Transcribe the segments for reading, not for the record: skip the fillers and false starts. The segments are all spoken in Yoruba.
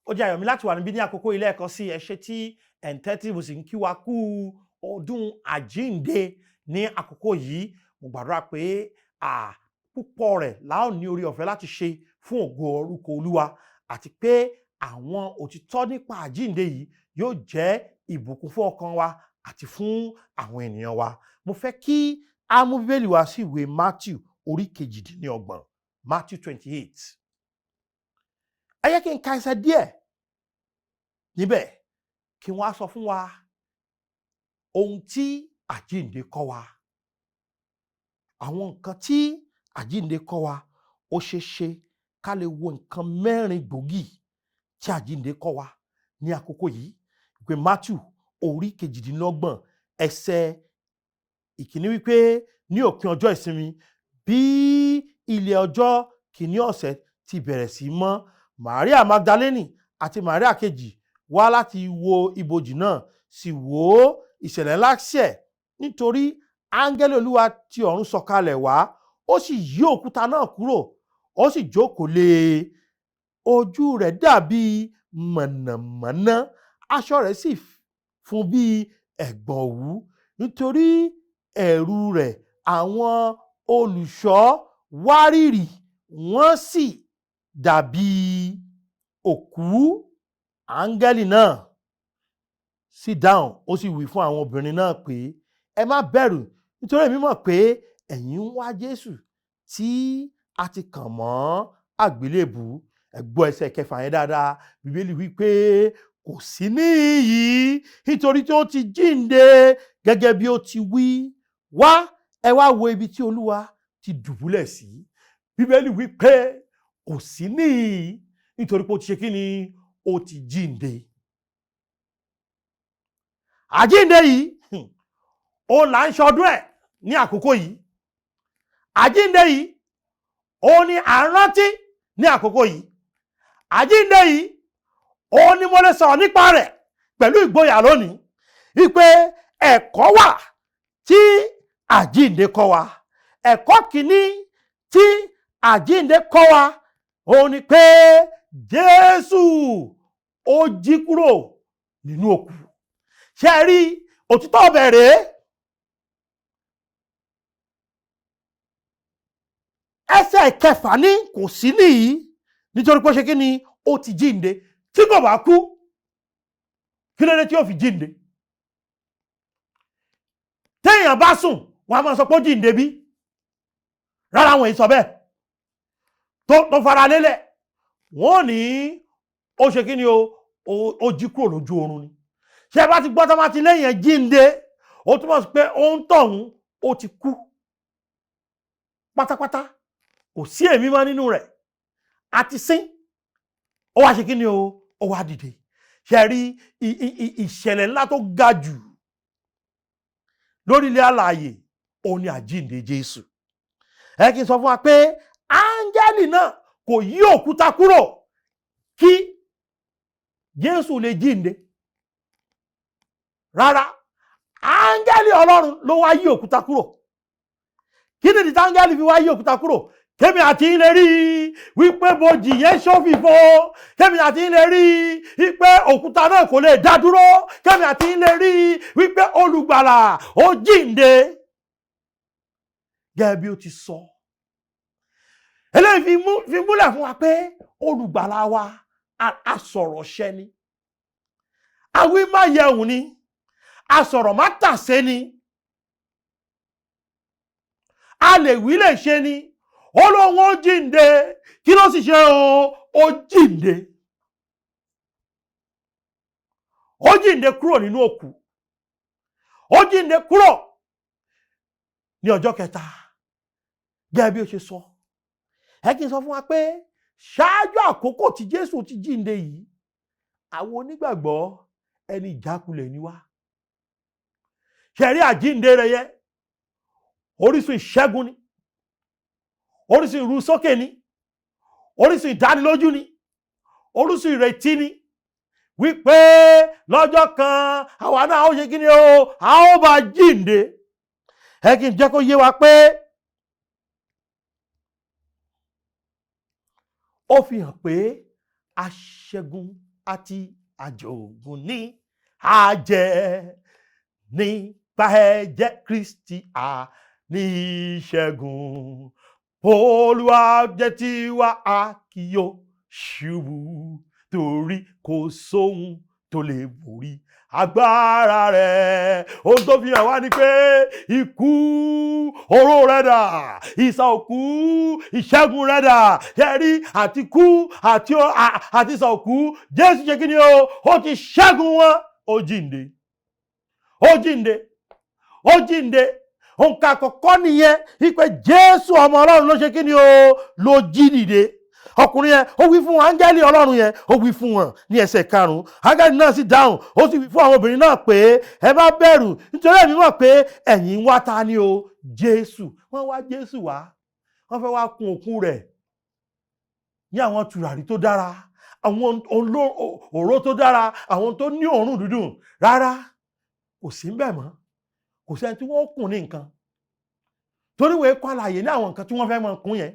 Ó jẹ́ ayọ̀ mi láti wà níbí ní àkókò ilé ẹ̀kọ́ sí. Ẹ ṣé tí ẹ̀ ń tẹ́tí, mo sì ń kí wa kú ọdún àjínde ní àkókò yìí. Mo gbàdúrà pé púpọ̀ rẹ̀ la ó ní oore ọ̀fẹ́ láti ṣe fún ògo orúkọ Olúwa, àti pé àwọn òtítọ́ nípa àjínde yìí yóò jẹ́ ìbùkún fún ọkàn wa àti fún àwọn ènìyàn wa. Mo fẹ́ kí a mú Bíbélì wá sí ìwé Matthew orí 28, Matthew 28. Ẹ jẹ́ kí n ka ẹsẹ̀ díẹ̀ níbẹ̀ kí wọ́n á sọ fún wa ohun tí àjínde kọ́ wa. Àwọn nǹkan tí àjínde kọ́ wa, ó ṣeé ṣe ká lè wo nǹkan mẹ́rin gbòógì tí àjínde kọ́ wa ní àkókò yìí. Ìwé Matthew orí 28, ẹsẹ̀ 1 wípé, ní òpin ọjọ́ ìsinmi, bí ilẹ̀ ọjọ́ kìíní ọ̀sẹ̀ ti bẹ̀rẹ̀ sí mọ́, Maria Magdalene àti Maria kejì wá láti wo ibojì náà. Sì wò ó, ìṣẹ̀lẹ̀ ńlá ṣẹ̀, nítorí áńgẹ́lì Olúwa ti ọ̀run sọ̀kalẹ̀ wá, ó sì yí òkúta náà kúrò, ó sì jókòó lé e. Ojú rẹ̀ dàbí mọ̀nàmọ́ná, aṣọ rẹ̀ sì fún bí ẹ̀gbọ̀n òwú. Nítorí ẹ̀rù rẹ̀, àwọn olùṣọ́ wárìrì, wọ́n sì dàbí òkú. Áńgẹ́lì náà sì dáhùn, ó sì wí fún àwọn obìnrin náà pé, ẹ má bẹ̀rù, nítorí èmi mọ̀ pé ẹ̀yin ń wá Jésù tí a ti kàn mọ́ àgbélébùú. Ẹ gbọ́ ẹsẹ̀ 6 yẹn dáadáa. Bíbélì wí pé kò sí níhìn-ín, nítorí tí ó ti jíǹde gẹ́gẹ́ bí ó ti wí. Wá, ẹ wá wo ibi tí Olúwa ti dùbúlẹ̀ sí. Bíbélì wí pé kò sí níhìn-ín, nítorí pé ó ti ṣe kí ni? Ó ti jíǹde. Àjíǹde yìí, òun là ń ṣọdún ẹ̀ ní àkókò yìí. Àjíǹde yìí, òun ni à ń rántí ní àkókò yìí. Àjíǹde yìí, òun ni mo lè sọ̀rọ̀ nípa rẹ̀ pẹ̀lú ìgboyà lónìí wípé ẹ̀kọ́ wà tí àjíǹde kọ́ wa. Ẹ̀kọ́ kìíní tí àjíǹde kọ́ wa, òun ni pé Jésù ó jí kúrò nínú òkú. Ṣé ẹ rí òtítọ́ ọbẹ̀ rèé? Ẹsẹ̀ 6 ní kò sí níyìí, nítorí pé ó ṣe kí ni? Ó ti jíǹde. Tí kò bá kú, kí ló dé tí ó fi jíǹde? Téèyàn bá sùn, wọn a máa sọ pé ó jíǹde bí? Rárá, wọn ì sọ bẹ́ẹ̀. Tó fara lélẹ̀, wọn ò ní ó ṣe kí ni o, ó jí kúrò lójú oorun ni. Ṣé ẹ bá ti gbọ́ tó bá ti léèyàn jíǹde, ó túmọ̀ sí pé òun tọ̀hún ó ti kú pátápátá, kò sí èémí mọ́ nínú rẹ̀, àti sín, ó wá ṣe kí ni o, ó wá dìde. Ṣe rí ìṣẹ̀lẹ̀ ńlá tó ga jù lórí ilẹ̀ alààyè, òun ni àjíǹde Jésù. Ẹ kí n sọ fún wa pé áńgẹ́lì náà kò yí òkúta kúrò kí Jésù lè jíǹde rárá. Áńgẹ́lì Ọlọ́run ló wá yí òkúta kúrò. Kí nìdí táńgẹ́lì fi wá yí òkúta kúrò? Kémi àti yín lè rí wípé bojì yẹn ṣófìfo, kémi àti yín lè rí wípé òkúta náà kò lè dá dúró, kémi àti yín lè rí wípé olùgbàlà ó jíǹde gẹ́gẹ́ bí ó ti sọ. Eléyìí fi múlẹ̀ fún wa pé olùgbàlà wa asọ̀rọ̀ṣẹ ni, awí má yẹ̀wùn ni, asọ̀rọ̀ má tàsé ni, a lè wí lè ṣe ni. Ó lóun ó jíǹde, kí ló sì ṣe o? Ó jíǹde. Ó jíǹde kúrò nínú òkú, ó jíǹde kúrò ní ọjọ́ kẹta gẹ́gẹ́ bí ó ṣe sọ. Ẹ kí n sọ fún wa pé ṣáájú àkókò tí Jésù ti jíǹde yìí, àwọn onígbàgbọ́ ẹni ìjákulẹ̀ ni wá. Ṣẹ̀rí àjíǹde rẹ̀ yẹ, orísun ìṣẹ́gun ni, orísun ìrúsókè ni, orísun ìdánilójú ni, orísun ìrètí ni, wípé lọ́jọ́ kan àwa náà ó ṣe kí ni o, a ó bá jíǹde. Ẹ kí n jẹ́ kó yé wa pé ó fi hàn pé aṣẹ́gun àti àjogún ní àjẹ́ nípa ẹ̀jẹ̀ Kristi a ní ìṣẹ́gun. Olúwa jẹ́ tiwa, a kì yóò ṣubú, torí kò sóhun tó lè borí agbára rẹ̀. Ohun tó fi hàn wá ni pé ikú, oró rẹ̀ dà? Ìsà òkú, ìṣẹ́gun rẹ̀ dà? Jẹ́rí àti kú àti ìsà òkú, Jésù ṣe kí ni o? Ó ti ṣẹ́gun wọn. Ó jíǹde, ó jíǹde, ó jíǹde. Nǹkan àkọ́kọ́ nìyẹn, wípé Jésù ọmọ Ọlọ́run ló ṣe kí ni o? Ló jí dìde. Ọkùnrin yẹn, ó wí fún áńgẹ́lì Ọlọ́run yẹn, ó wí fún wọn ní ẹsẹ̀ 5. Áńgẹ́lì náà sì dáhùn, ó sì wí fún àwọn obìnrin náà pé, "Ẹ má bẹ̀rù, nítorí èmi mọ̀ pé ẹ̀yin ń wá ta ni o? Jésù." Wọ́n wá Jésù wá, wọ́n fẹ́ wá kun òkú rẹ̀ ní àwọn tùràrí tó dára, àwọn òró tó dára, àwọn tó ní òórùn dídùn. Rárá, kò sí ń bẹ̀ mọ́. Kò sẹ́ni tí wọ́n kùn ní nǹkan, torí wọ́n kọ́ àlàyé ní àwọn nǹkan tí wọ́n fẹ́ máa kún yẹn.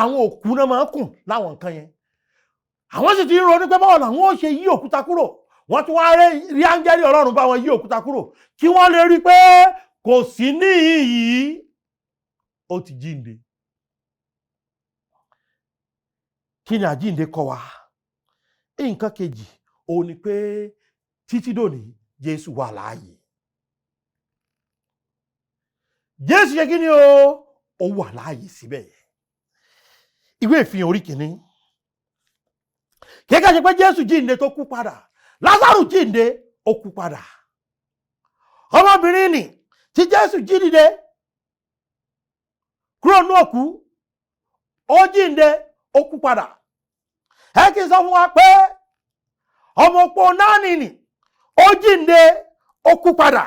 Àwọn òkú náà máa ń kùn láwọn nǹkan yẹn. Àwọn sì ti ń ronú pé báwo làwọn ó ṣe yí òkúta kúrò. Wọ́n tún wá rí áńgẹ́lì Ọlọ́run bá wọn yí òkúta kúrò, kí wọ́n lè rí pé kò sí níhìn yìí, ó ti jíǹde. Kí ni àjíǹde kọ́ wa? Nǹkan kejì òun ni pé títí dòní, Jésù wà láàyè. Jésù ṣe kí ni o? Ó wà láàyè síbẹ̀. Ìwé Ìfihàn orí 1. Kíkà ṣe pé Jésù jíǹde tó kú padà. Lásárù jíǹde, ó kú padà. Ọmọbìnrin nì tí Jésù jí dìde kúrò ní òkú, ó jíǹde, ó kú padà. Ẹ kì í sọ fún wa pé ọmọ opó náà nì, ó jíǹde, ó kú padà.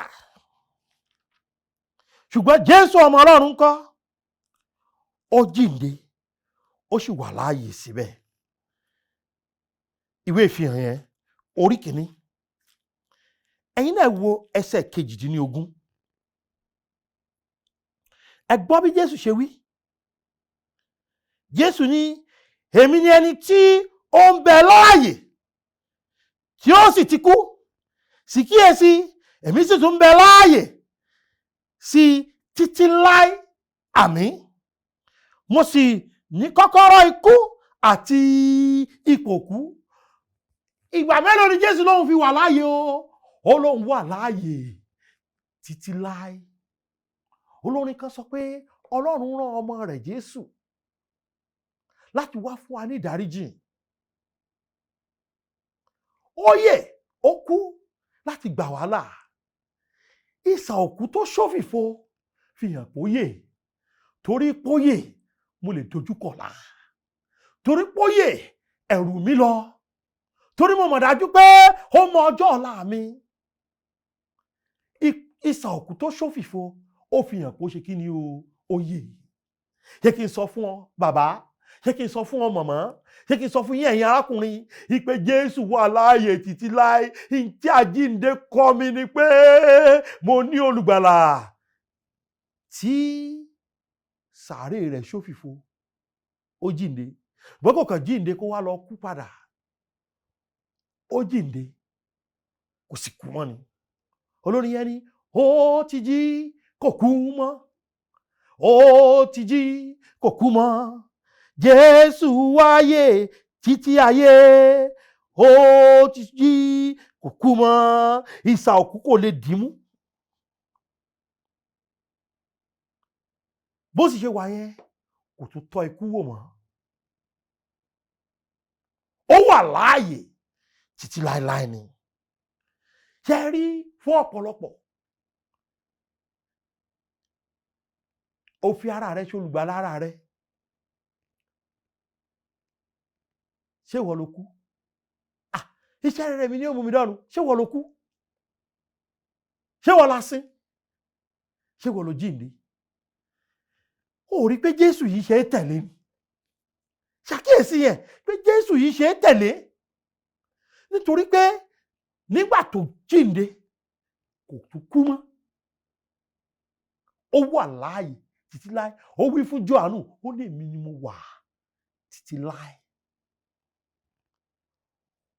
Ṣùgbọ́n Jésù ọmọ Ọlọ́run ńkọ́? Ó jíǹde, ó sì wà láàyè síbẹ̀. Ìwé Ìfihàn yẹn, orí 1, ẹ̀yin náà wo ẹsẹ̀ 18. Ẹ gbọ́ bí Jésù ṣe wí. Jésù ní, "Èmi ni ẹni tí ó ń bẹ láàyè, tí ó sì ti kú. Sì kíyèsí, èmi sì tún ń bẹ láàyè sí títí láé, àmín. Mo sì ní kọ́kọ́rọ́ ikú àti ipò òkú." Ìgbà mélòó ni Jésù lóun fi wà láàyè o? Ó lóun wà láàyè títí láé. Olórin kan sọ pé Ọlọ́run rán ọmọ rẹ̀ Jésù láti wá fún wa ní ìdáríjì. Ó yè, ó kú láti gbà wá là. Ìsà òkú tó ṣófìfo fi hàn póyè. Torí póyè, mo lè dojúkọ là. Torí póyè, ẹ̀rù mi lọ, torí mo mọ̀ dájú pé ó mọ ọjọ́ ọ̀la mi. Ìsà òkú tó ṣófìfo, ó fi hàn pé ó ṣe kí ni o? Ó yè. Jẹ́ kí n sọ fún ọ bàbá, jẹ́ kí n sọ fún ọ màmá, jẹ́ kí n sọ fún yín ẹ̀yin arákùnrin, ìpè Jésù wà láàyè títí láé. Tí àjíǹde kọ́ mi ni pé mo ní olùgbàlà tí sàárè rẹ̀ ṣófìfo. Ó jíǹde, ṣùgbọ́n kò kàn jíǹde kó wá lọ kú padà. Ó jíǹde, kò sì kú mọ́ ni. Olórin yẹn ni, "Ó ti jí, kò kú mọ́. Ó ti jí, kò kú mọ́. Jésù wáyé títí ayé. Ó ti jí, kò kú mọ́." Ìsà òkú kò lè dì mú. Bó sì ṣe wà yẹn, kò tún tọ́ ikú wò mọ́. Ó wà láàyè títí láéláé ni. Ṣe rí, fún ọ̀pọ̀lọpọ̀, ó fi ara rẹ ṣe olùgbàlà ara rẹ. Ṣé ìwọ ló kú? Ah, iṣẹ́ rere mi ni ó mú mi dọ́run. Ṣé ìwọ ló kú? Ṣé ìwọ la sin? Ṣé ìwọ ló jíǹde? Ó rí pé Jésù yìí ṣe é tẹ̀lé ni. Ṣàkíyèsí yẹn pé Jésù yìí ṣe é tẹ̀lé, nítorí pé nígbà tó jíǹde, kò tún kú mọ́. Ó wà láàyè títí láé. Ó wí fún Jòhánù, ó ní, "Èmi ni mo wà títí láé."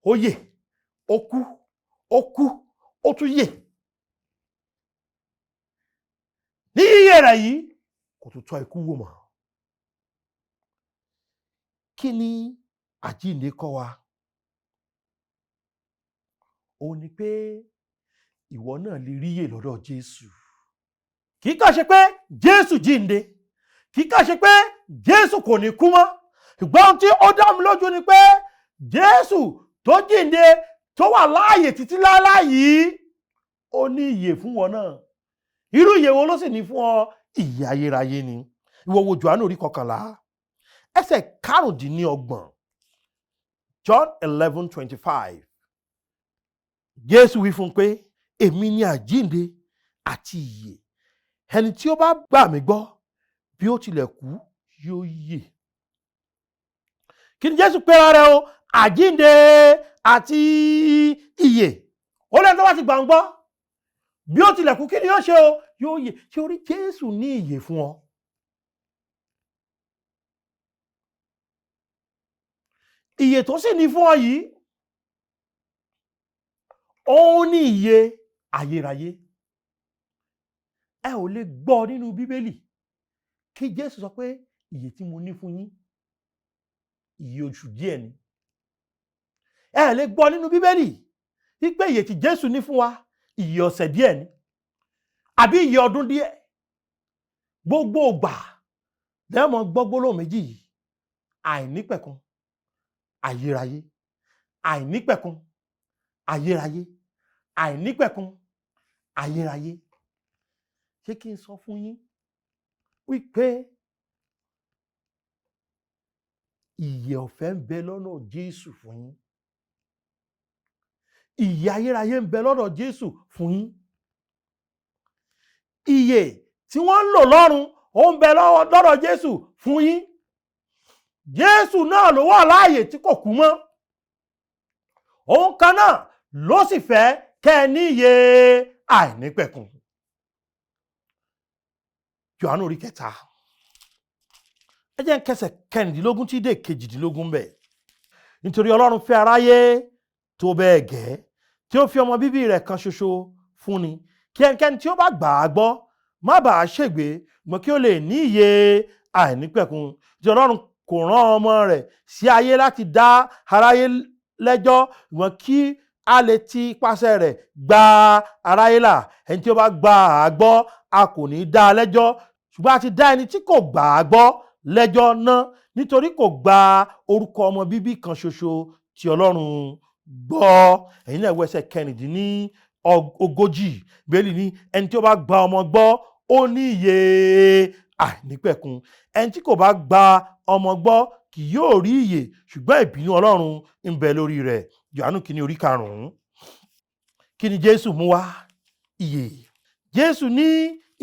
Ó yè, ó kú, ó kú, ó tún yè. Ní yíyè rẹ̀ yìí, kò tún tọ́ ikú wò mọ́. Kí ni àjíǹde kọ́ wa? Òun ni pé ìwọ náà lè ríyè lọ́dọ̀ Jésù. Kì í kàn ṣe pé Jésù jíǹde, kì í kàn ṣe pé Jésù kò ní kú mọ́, ṣùgbọ́n ohun tí ó dá mi lójú ni pé Jésù tó jíǹde, tó wà láàyè títí láéláé yìí, ó ní ìyè fún wọn náà. Irú ìyè wo ló sì ní fún ọ? Ìyè ayérayé ni. Ìwọ wo Jòhánù orí 11 ẹsẹ̀ 25, John 11:25. Jésù wí fún un pé, èmi ni àjíǹde àti ìyè, ẹni tí ó bá gbà mí gbọ́, bí ó tilẹ̀ kú, yóò yè. Kí ni Jésù pera rẹ̀ o? Àjíǹde àti ìyè. Ó lẹ́nu tó bá ti gbà ń gbọ́, bí ó tilẹ̀ kú, kí ni yóò ṣe o? Yóò yè. Ṣé orí Jésù ní ìyè fún ọ? Ìyè tó sì ní fún ọ yìí, òun ní ìyè ayérayé. Ẹ ò lè gbọ́ nínú Bíbélì kí Jésù sọ pé ìyè tí mo ní fún yín, ìyè oṣù díẹ̀ ni. Ẹ lè gbọ́ nínú Bíbélì wípé ìyè tí Jésù ní fún wa, ìyè ọ̀sẹ̀ díẹ̀ ni, àbí ìyè ọdún díẹ̀. Gbogbo ìgbà lẹ́mọ̀ gbọ́ gbólóhùn méjì yìí: àìnípẹ̀kun ayérayé, àìnípẹ̀kun ayérayé, àìnípẹ̀kun ayérayé. Ṣé kí n sọ fún yín wípé ìyè ọ̀fẹ́ ń bẹ lọ́nà Jésù fún yín, ìyè ayérayé ń bẹ lọ́dọ̀ Jésù fún yín, ìyè tí wọ́n ń lò lọ́run ó ń bẹ lọ́dọ̀ Jésù fún yín. Jésù náà ló wà láàyè tí kò kú mọ́, òun kan náà ló sì fẹ́ kẹ́ ẹ ní ìyè àìnípẹ̀kun. Jòhánù orí 3, ẹ jẹ́ n kẹsẹ̀ 16 tí dé 18 bẹ̀. Nítorí Ọlọ́run fẹ́ aráyé tó bẹ́ẹ̀ gẹ́, tí ó fi ọmọ bíbí rẹ̀ kan ṣoṣo fún ni, kí ẹnikẹ́ni tí ó bá gbà á gbọ́ má bàa ṣègbé, ṣùgbọ́n kí ó lè ní ìyè àìnípẹ̀kun. Tí Ọlọ́run kò rán ọmọ rẹ̀ sí ayé láti dá aráyé lẹ́jọ́, ṣùgbọ́n kí a lè ti ipasẹ̀ rẹ̀ gba aráyé là. Ẹni tí ó bá gbà á gbọ́, a kò ní dá a lẹ́jọ́, ṣùgbọ́n a ti dá ẹni tí kò gbà á gbọ́ lẹ́jọ́ náà, nítorí kò gba orúkọ ọmọ bíbí kan ṣoṣo tí Ọlọ́run gbọ́. Ẹ̀yin náà wo ẹsẹ̀ 36, Bíbélì ní ẹni tí ó bá gba ọmọ gbọ́, ó ní ìyè àìnípẹ̀kun. Ẹni tí kò bá gba ọmọ gbọ́ kì yóò rí ìyè, ṣùgbọ́n ìbínú Ọlọ́run ń bẹ lórí rẹ̀. Jòhánù kìíní orí 5. Kí ni Jésù mú wá? Ìyè. Jésù ní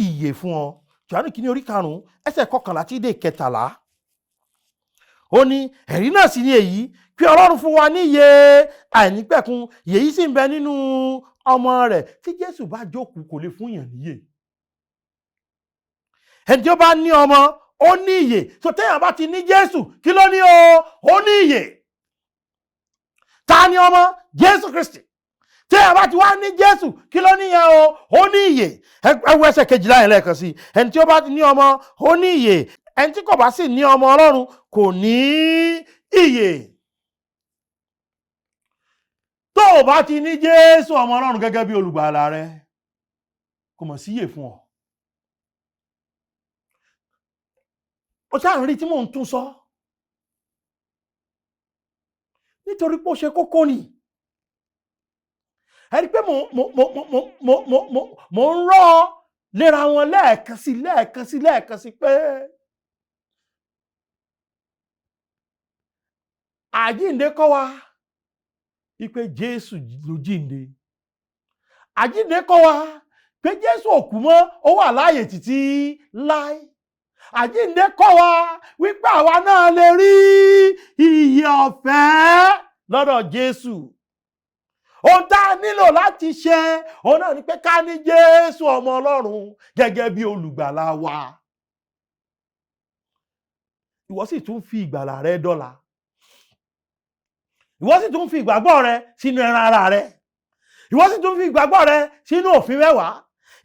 ìyè fún ọ. Jòhánù kìíní orí 5 ẹsẹ̀ 11 tí dé 13. Ó ní ẹ̀rí náà sì ni èyí, pé Ọlọ́run fún wa ní ìyè àìnípẹ̀kun, ìyè yìí sì ń bẹ nínú ọmọ rẹ̀. Tí Jésù bá jókòó, kò lè fún yàn níyè. Ẹni tí ó bá ní ọmọ, ó ní ìyè. So téèyàn bá ti ní Jésù, kí ló ní o? Ó ní ìyè. Ta ni ọmọ? Jésù Kristi. Téèyàn bá ti wá ní Jésù, kí ló ní yẹn o? Ó ní ìyè. Ẹ wo ẹsẹ̀ 12 yẹn lẹ́ẹ̀kan sí. Ẹni tí ó bá ní ọmọ, ó ní ìyè. Ẹni tí kò bá sì ní ọmọ Ọlọ́run kò ní ìyè. Tó o bá ti ní Jésù ọmọ Ọlọ́run gẹ́gẹ́ bí olùgbàlà rẹ, kò mọ̀ sí ìyè fún ọ. Ó ṣáà ń rí tí mò ń tún sọ, nítorí pé ó ṣe kókó ni. Ẹ rí pé mò ń rọ́ léra wọn lẹ́ẹ̀kan sí lẹ́ẹ̀kan sí lẹ́ẹ̀kan sí pé àjíǹde kọ́ wa wípé Jésù ló jíǹde. Àjíǹde kọ́ wa pé Jésù ò kú mọ́, ó wà láàyè títí láé. Àjíǹde kọ́ wa wípé àwa náà lè rí ìyè ọ̀fẹ́ lọ́dọ̀ Jésù. Ohun tá a nílò láti ṣe, òun náà ni pé ká ní Jésù ọmọ Ọlọ́run gẹ́gẹ́ bí olùgbàlà wa. Ìwọ sì tún fi ìgbàlà rẹ dọ́là. Ìwọ sì tún fi ìgbàgbọ́ rẹ sínú ẹran ara rẹ. Ìwọ sì tún fi ìgbàgbọ́ rẹ sínú òfin mẹ́wàá.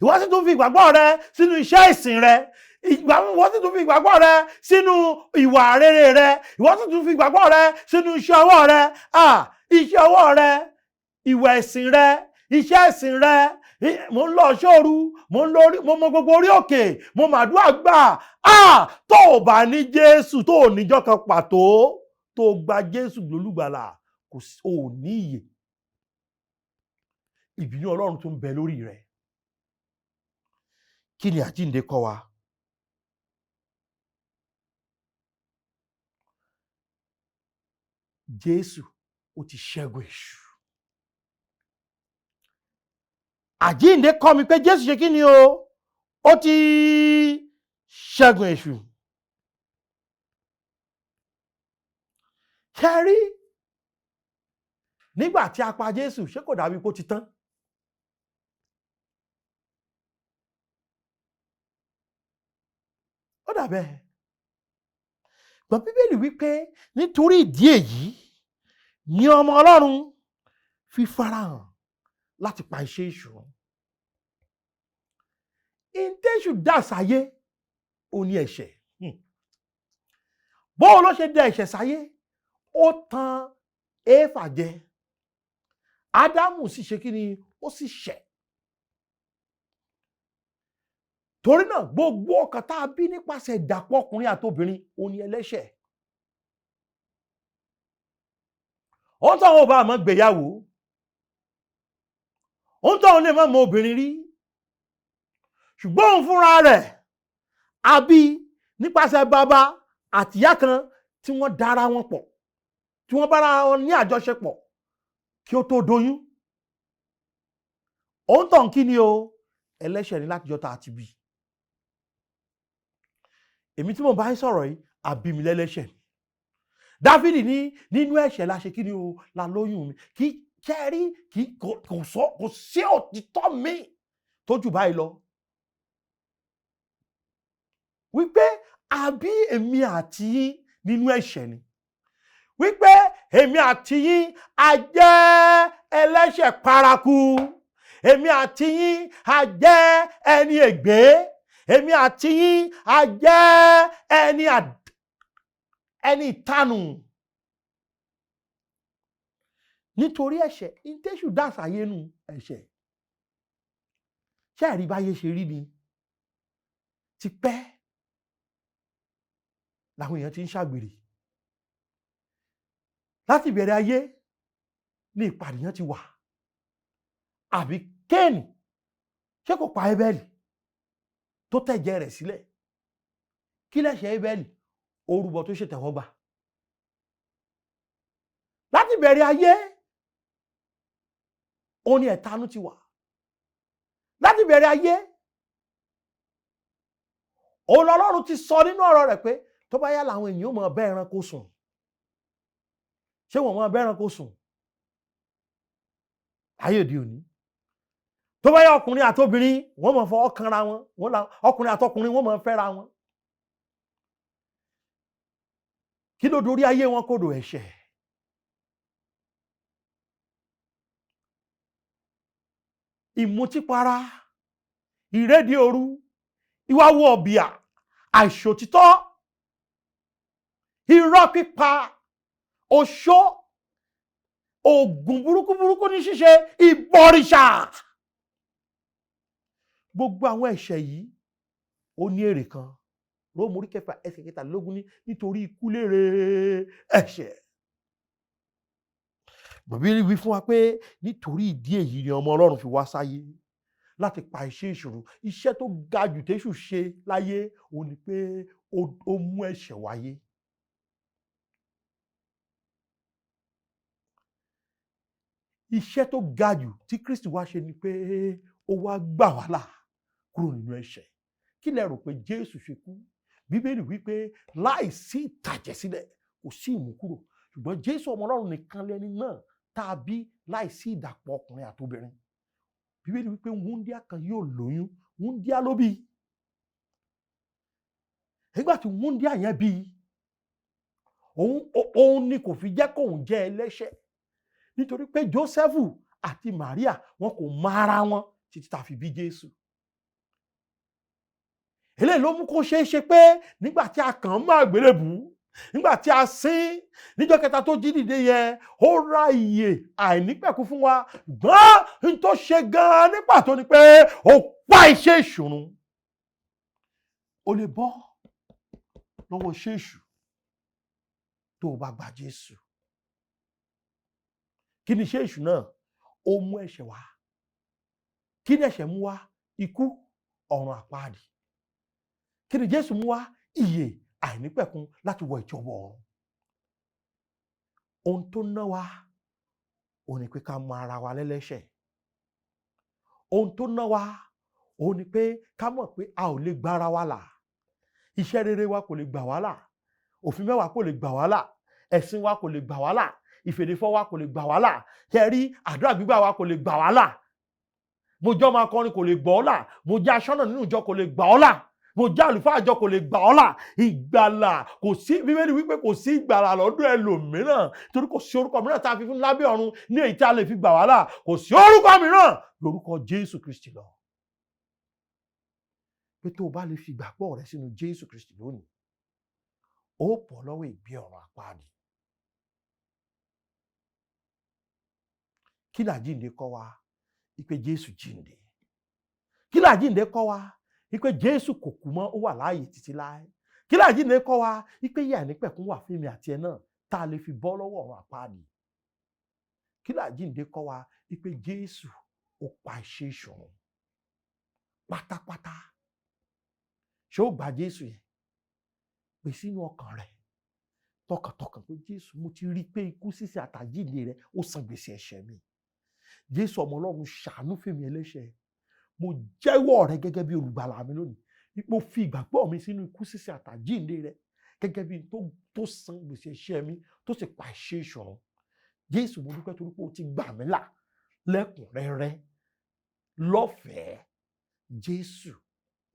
Ìwọ sì tún fi ìgbàgbọ́ rẹ sínú iṣẹ́ ìsìn rẹ. Ìwọ sì tún fi ìgbàgbọ́ rẹ sínú ìwà rere rẹ. Ìwọ sì tún fi ìgbàgbọ́ rẹ sínú iṣẹ́ ọwọ́ rẹ. Ah, iṣẹ́ ọwọ́ rẹ, ìwà ẹ̀sìn rẹ, iṣẹ́ ẹ̀sìn rẹ. Mo ń lọ sóòru, mo ń lórí, mo mọ gbogbo orí òkè, mo màdúrà gbà. Ah, tó o bá ní Jésù, tó o níjọ́ kan pàtó tó o gba Jésù lólùgbàlà, kò sí, o ò ní ìyè. Ìbínú Ọlọ́run tó ń bẹ lórí rẹ. Kí ni àjíǹde kọ́ wa? Jésù ó ti ṣẹ́gun èṣù. Àjíǹde kọ́ mi pé Jésù ṣe kí ni o? Ó ti ṣẹ́gun èṣù. Ṣé rí? Nígbà tí a pa Jésù, ṣé kò dàbí pé ó ti tán? Ó dàbẹ́. Gbọ́n Bíbélì wípé nítorí ìdí èyí ni ọmọ Ọlọ́run fi farahàn láti pa iṣẹ́ èṣù run. Ìtẹ́ṣù dà sáyé, ó ní ẹ̀ṣẹ̀. Bóun ló ṣe dá ẹ̀ṣẹ̀ sáyé? Ó tan Éfà jẹ. Ádámù sì ṣe kí ni? Ó sì ṣẹ̀. Torí náà gbogbo ọkàn tá a bí nípasẹ̀ ìdàpọ̀ ọkùnrin àti obìnrin ó ní ẹlẹ́ṣẹ̀. Ó ń tọ́wọ́ bá àmọ́ gbéyàwó. Ó ń tọ́wọ́ lè má mọ obìnrin rí. Ṣùgbọ́n òun fúnra rẹ̀ a bí nípasẹ̀ bàbá àtìyá kan tí wọ́n dára wọn pọ̀, tí wọ́n bára wọn ní àjọṣepọ̀ kí ó tó doyún. Ó ń tàn kí ni o? Ẹlẹ́ṣẹ̀ ni láti jọta àti bí. Èmi tí mo bá ń sọ̀rọ̀ yìí, àbí mi lẹ́lẹ́ṣẹ̀ ni. Dáfídì ní nínú ẹ̀ṣẹ̀ la ṣe kí ni o? La lóyún mi. Kì í kẹ́rí, kì í kò sọ, kò sí òtítọ́ mi tó jù báyìí lọ. Wípé àbí èmi àti yín nínú ẹ̀ṣẹ̀ ni. Wípé èmi àti yín a jẹ́ ẹlẹ́ṣẹ̀ paraku. Èmi àti yín a jẹ́ ẹni ègbé. Èmi àti yín a jẹ́ ẹni ìtanù. Nítorí ẹ̀ṣẹ̀, ìtẹ́ṣù dá sáyé nù ẹ̀ṣẹ̀. Ṣé ẹ̀rí báyé ṣe rí ni? Ti pẹ́ làwọn èèyàn ti ń ṣàgbèrè. Láti ìbẹ̀rẹ̀ ayé ni ìpànìyàn ti wà. Àbí Kéènì ṣé kò pa Ébẹ́lì tó tẹ̀jẹ̀ rẹ̀ sílẹ̀? Kí lẹ̀ṣẹ̀ Ébẹ́lì? Ó rúbọ tó ṣètẹ́wọ́gbà. Láti ìbẹ̀rẹ̀ ayé òun ni ẹ̀tanú ti wà. Láti ìbẹ̀rẹ̀ ayé òun lọ́lọ́run ti sọ nínú ọ̀rọ̀ rẹ̀ pé tó bá yá làwọn èèyàn ó máa bá ẹranko sùn. Ṣé wọ́n máa bá ẹranko sùn? Ayé òde òní. Tó bá yá ọkùnrin àti obìnrin wọ́n máa fọwọ́ kanra wọn, ọkùnrin àtọkùnrin wọ́n máa fẹ́ra wọn. Kí ló dorí ayé wọn kodò? Ẹ̀ṣẹ̀. Ìmutípara, ìréde òru, ìwà wọ̀bìà, àìṣòtítọ́, irọ́ pípa, oṣó, ògùn burúkú burúkú ní ṣíṣe, ìbọ̀rìṣà. Gbogbo àwọn ẹ̀ṣẹ̀ yìí ó ní èrè kan. Róòmù orí kẹfà ẹsẹ̀ kẹtàlélógún ní nítorí ikú lérè ẹ̀ṣẹ̀. Bíbélì wí fún wa pé nítorí ìdí èyí ni ọmọ Ọlọ́run fi wá sáyé láti pa iṣẹ́ ìṣòro. Iṣẹ́ tó ga jù tÉṣù ṣe láyé òun ni pé ó mú ẹ̀ṣẹ̀ wáyé. Iṣẹ́ tó ga jù tí Kristi wá ṣe ni pé ó wá gbà wá là kúrò nínú ẹ̀ṣẹ̀. Kí lẹ rò pé Jésù ṣe kú? Bíbélì wí pé láìsí ìtàjẹ̀sílẹ̀ kò sí ìmúkúrò. Ṣùgbọ́n Jésù ọmọ Ọlọ́run nìkan lẹni náà tá a bí láìsí ìdàpọ̀ ọkùnrin àtobìnrin. Bíbélì wí pé wúńdíá kan yóò lóyún, wúńdíá ló bí. Nígbà tí wúńdíá yẹn bí, òun ni kò fi jẹ́ kóun jẹ́ ẹlẹ́ṣẹ̀. Nítorí pé Jósẹ́fù àti Màríà wọn kò mọ ara wọn títí tá a fi bí Jésù. Eléyìí ló mú kó ṣeé ṣe pé nígbà tí a kàn án mọ́ àgbélébùú, nígbà tí a sin níjọ́ kẹta tó jí dìde yẹn, ó ra ìyè àìnípẹ̀kun fún wa. Gbọ́n n tó ṣe gan-an ní pàtó ni pé ó pa iṣẹ́ èṣù run. Ó lè bọ́ lọ́wọ́ iṣẹ́ èṣù tó o bá gba Jésù. Kí ni iṣẹ́ èṣù náà? Ó mú ẹ̀ṣẹ̀ wá. Kí ni ẹ̀ṣẹ̀ mú wá? Ikú, ọ̀run àpáàdì. Kí ni Jésù mú wá? Ìyè àìnípẹ̀kun láti wọ ìjọba ọ̀run. Ohun tó ná wa òun ni pé ká mọ ara wa lẹ́lẹ́ṣẹ̀. Ohun tó ná wa òun ni pé ká mọ̀ pé a ò lè gba ara wa là. Iṣẹ́ rere wa kò lè gbà wá là, òfin mẹ́wàá kò lè gbà wá là, ẹ̀sìn wa kò lè gbà wá là, ìfèdèfọ̀ wa kò lè gbà wá là, kẹrí àdúrà gbígbà wa kò lè gbà wá là, mo jọ́ máa kọrin kò lè gbọ́ ọ́ là, mo jẹ́ aṣọ́nà nínú ìjọ kò lè gbà ọ́ là, mo jẹ́ àlùfáà àjọ kò lè gbà ọ́ là. Ìgbàlà kò sí. Bíbélì wípé kò sí ìgbàlà lọ́dọ̀ ẹlòmíràn, torí kò sí orúkọ mìíràn tá a fi fún lábẹ́ ọ̀run ní èyí tí a lè fi gbà wá là. Kò sí orúkọ mìíràn lórúkọ Jésù Kristi lọ. Pé tó o bá lè fi ìgbàgbọ́ rẹ sínú Jésù Kristi lónìí, ó bọ́ lọ́wọ́ ìgbé ọ̀run àpáàdì. Kí làjíǹde kọ́ wa? Ìpè Jésù jíǹde. Kí làjíǹde kọ́ wa? Ìpè Jésù kò kú mọ́, ó wà láàyè títí láé. Kí làjíǹde kọ́ wa? Ìpè ìyè àìnípẹ̀kun wà fún èmi àti ẹ náà tá a lè fi bọ́ lọ́wọ́ ọ̀run àpáàdì. Kí làjíǹde kọ́ wa? Ìpè Jésù ó pa iṣẹ́ ìṣòro pátápátá. Ṣé ó gba Jésù yẹn? Pè sínú ọkàn rẹ tọkàntọkàn pé Jésù, mo ti rí i pé ikú sísè àtàjíǹde rẹ ó san gbèsè ẹ̀ṣẹ̀ mi. Jésù ọmọ Ọlọ́run, ṣàánú fèmí ẹlẹ́ṣẹ̀. Mo jẹ́wọ́ rẹ gẹ́gẹ́ bí olùgbàlà mi lónìí. Mo fi ìgbàgbọ́ mi sínú ikú sísè àtàjíǹde rẹ gẹ́gẹ́ bí tó san gbèsè ẹ̀ṣẹ̀ mi, tó sì pa iṣẹ́ ìṣòro. Jésù, mo dúpẹ́ torí pé o ti gbà mí là lẹ́kùnrẹ́rẹ́ lọ́fẹ̀ẹ́. Jésù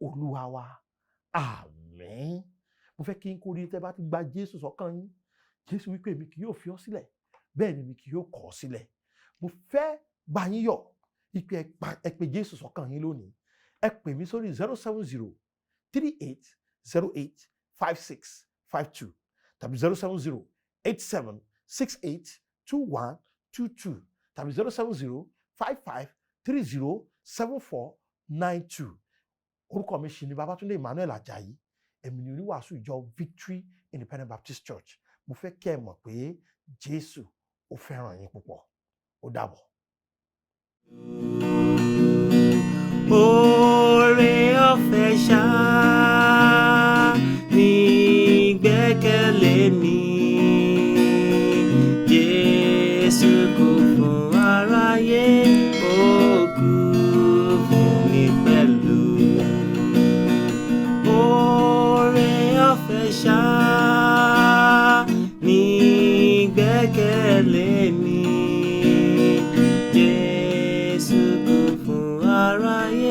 Olúwa wa, àmín. Mo fẹ́ kí n kórìí tẹ́ bá ti gba Jésù sọ́kàn yín. Jésù wípé èmi kì yóò fi ọ́ sílẹ̀, bẹ́ẹ̀ ni èmi kì yóò kọ̀ ọ́ sílẹ̀. Mo fẹ́ bá yín yọ̀ ìpè ẹ pè Jésù sọ́kàn yín lónìí. Ẹ pè mí sórí 07038085652 tàbí 07087682122 tàbí 07055307492. Orúkọ mi ṣì ni Babátúndé Emmanuel Ajayi. Èmi ni oníwàásù ìjọ Victory Independent Baptist Church. Mo fẹ́ kẹ́ ẹ mọ̀ pé Jésù ó fẹ́ràn yín púpọ̀. Ó dàbọ̀. Oore ọ̀fẹ́ ṣá ní gbẹ́kẹ̀lé mi. Jésù kú fún aráyé, ó kú fún mi pẹ̀lú. Oore ọ̀fẹ́ ṣá ní gbẹ́kẹ̀lé mi. Jésù kú fún aráyé.